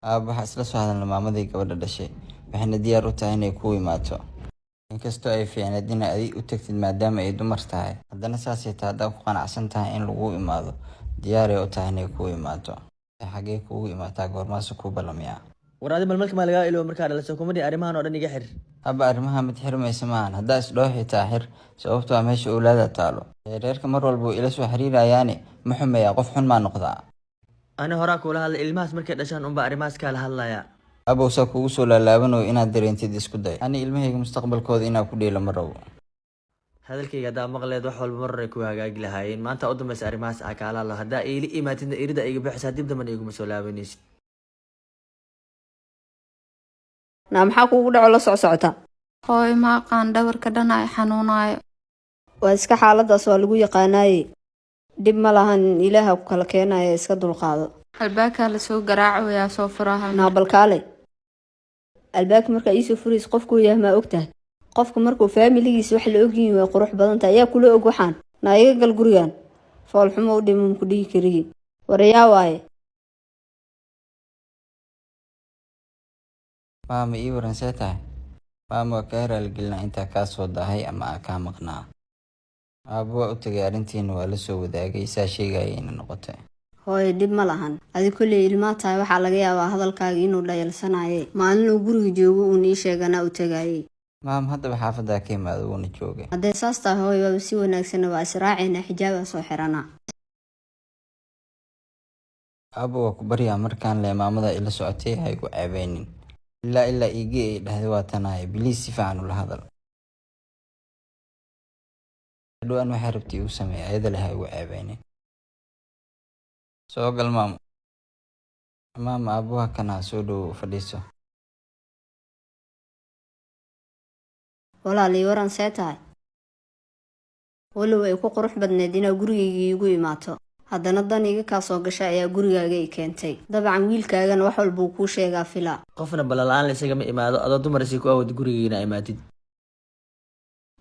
Aabbo, waxaa isla soo hadalnay maamadii gabadha dhashay, waxayna diyaar u tahay inay kuu imaato. Inkastoo ay fiicneed inaad adi u tagtid maadaama ay dumar tahay, haddana saasay tahay haddaad ku qanacsan tahay in laguu imaado, diyaaray u tahay inay kuu imaato. Xaggee kuugu imaataa, goormaase kuu ballamiyaa? War adi malmalka maa lagaa iloobo markaa dhalaso kumadhi arrimahan oo dhan iga xir. Haba, arrimaha mid xirmaysa maahan. Haddaa isdhoo xitaa xir, sababtoo ah meesha owlaada taalo. Reerka mar walba way ila soo xiriirayaane, ma xumeeyaa? Qof xun maa noqdaa? Ani horaa kuula hadlay, ilmahaas markay dhashaan unbaa arrimahaas kaala hadlaya. Abow, saa kugu soo laalaabanayo inaad dareentid isku day. Ani ilmahayga mustaqbalkooda inaa ku dheelo ma rabo. Hadalkayga haddaa maqleed, wax walba mar hore ku hagaagi lahaayeen. Maanta u dambaysa arrimahaas aa kaala hadlo. Haddaa iila imaatidna irida iga baxaysaa, dib dambana iguma soo laabanaysid. Naa, maxaa kuugu dhaco la socsocota? Hooy, ma aqaan, dhabarka dhan ay xanuunayo. Waa iska xaaladaas, waa lagu yaqaanaaye, dhib ma lahan, Ilaaha ku kala keenaya, iska dulqaado. Albaabkaa lasoo garaacayaa, soo furaha. Naa, balkaalay albaabka markaa iisoo furaysa, qofkuu yahay maa ogtahay? Qofka markuu faamiligiisa wax la ogyihiin way qurux badan tahay. Ayaa kula og waxaan? Naa, iga gal gurigan, foolxumo u dhimum ku dhihi kariyi. Warayaa waaye? Maama, ii waran, see tahay? Maama, waa kaa raaligelinaa intaa kaa soo daahay ama aa kaa maqnaa. Aabbo waa u tagay, arrintiina waa la soo wadaagay, saa sheegayayna noqotay. Hooyo, dhib ma lahan. Adi kolley ilmaa tahay, waxaa laga yaabaa hadalkaaga inuu dhayalsanaye. Maalin uu guriga joogo uun ii sheeganaa u tagayay. Maam, haddaba xaafaddaa ka imaada, wuuna joogay. Hadday saas tahay hooyo, waaba si wanaagsanna, waa israacaynaa, xijaabaa soo xiranaa. Aabbo, waa ku baryaa, markaan lee maamada ila socotay ha igu ceebeynin. Ilaa ilaa iigee ay dhahday waa tanahay, please si fiican ula hadal. Hadhow an waxaa rabtay igu sameey, ayada leh ha igu ceebeynin. Soo gal, maamo. Maama, aabbo waa kanaa, soo dhowow, fadhiiso. Walaal, ii waran, see tahay? Walow ay ku qurux badneed inaa gurigayga iigu imaato, haddana dan iga kaa soo gasha ayaa gurigaaga i keentay. Dabcan wiilkaagana wax walbuu kuu sheegaa filaa. Qofna ballan-la-aan la isagama imaado. Adoo dumar si ku awood gurigiina imaatid.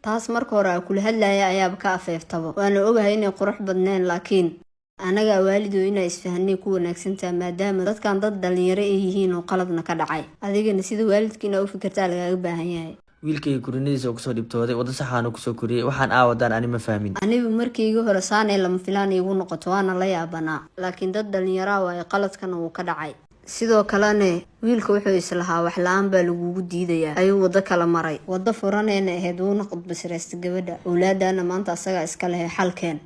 Taas marka hore aa kula hadlaya ayaaba ka afeeftaba. Waana ogahay inay qurux badneen, laakiin anagaa waalidow inaa isfahanay ku wanaagsantaha, maadaama dadkan dad dhalinyaro ay yihiin oo qaladna ka dhacay. Adigana sida waalidka inaa u fikirtaa lagaaga baahan yahay. Wiilkayga kurinadiisa oo kusoo dhibtooday, waddo saxaanu kusoo koriyey, waxaan aawadaan ani ma fahmin. Anigu markiiga hore saanay lama filaan iigu noqoto, waana la yaabanaa, laakiin dad dhalinyaraa waaye, qaladkana wuu ka dhacay. Sidoo kalene wiilka wuxuu islahaa wax la-aan baa lagugu diidayaa, ayuu waddo kala maray, waddo furanayna ahayd, wuuna qudbasiraystay gabadha. Owlaadana maanta asagaa iska lehe xalkeen.